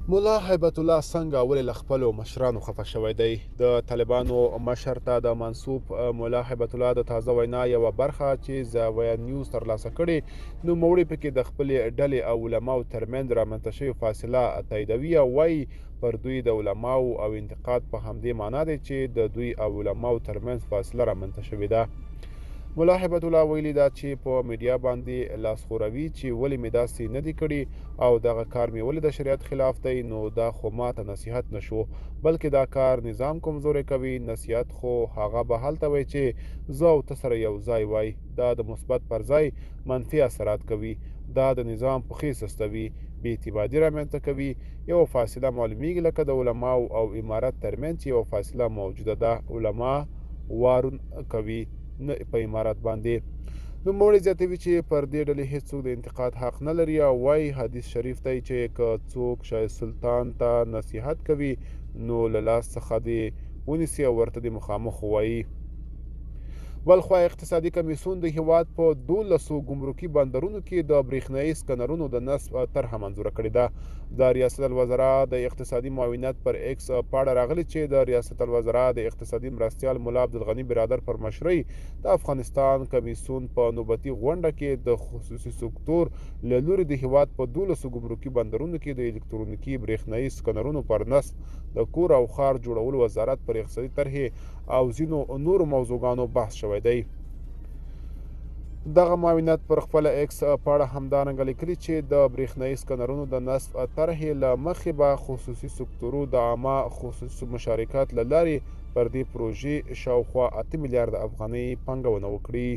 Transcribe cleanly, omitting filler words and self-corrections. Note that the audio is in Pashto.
ملا هیبت الله څنګه ولې له خپلو مشرانو خفه شوی دی؟ د طالبانو مشر ته د منسوب ملا هیبت الله د تازه وینا یوه برخه چې زاویه نیوز ترلاسه کړې، نوموړي پکې د خپلې ډلې او علماو ترمنځ رامنځته شوې فاصله تاییدوي او وایي پر دوی د علماو او انتقاد په همدې معنا دی چې د دوی او علماو ترمنځ فاصله رامنځته شوې ده. ملا هبت الله ویلي دا چې په میډیا باندې لاس ښوروي چې ولې مې داسې نه دي کړي او دغه کار مې ولې د شریعت خلاف دی، نو دا خو ماته نصیحت نه شو، بلکې دا کار نظام کمزوری کوي. نصیحت خو هغه به هلته وای چې زه او ته سره یو ځای وای. دا د مثبت پر ځای منفي اثرات کوي، دا د نظام پښې سستوي، بې اعتمادي رامنځته کوي، یوه فاصله معلومیږي لکه د علماو او امارت ترمنځ چې یوه فاصله موجوده ده، علما وارون کوي نه په امارت باندې. نوموړی زیاتوي چې پر دې ډلې هیڅوک د انتقاد حق نه لري او وایي حدیث شریف دی چې که څوک شاه سلطان ته نصیحت کوي نو له لاس څخه دې ونیسي او ورته دې مخامخ ووایي. بلخوا اقتصادي کمیسیون د هیواد په 12 ګمرکي بندرونو کې د برېښنايي سکنرونو د نصب طرحه منظوره کړې ده. د ریاست الوزرا د اقتصادي معاونیت پر ایکس پاڼه راغلي چې د ریاست الوزرا د اقتصادي مرستیال ملا عبدالغني برادر پر مشرۍ د افغانستان کمیسیون په نوبتي غونډه کې د خصوصي سکتور له لوري د هیواد په 12 ګمرکي بندرونو کې د الکترونیکي برېښنايي سکنرونو پر نصب د کور او ښار جوړولو وزارت پر اقتصادي طرحې او ځینو نورو موضوعګانو بحث شوی دی. دغه معاونیت پر خپله ایکس پاڼه همدارنګه لیکلي چې د برېښنايي سکنرونو د نصب طرحې له مخې به خصوصي سکتورو د عامه خصوصي مشارکت له لارې پر دې پروژې شاوخوا 8 میلیارده افغانۍ پانګونه وکړي.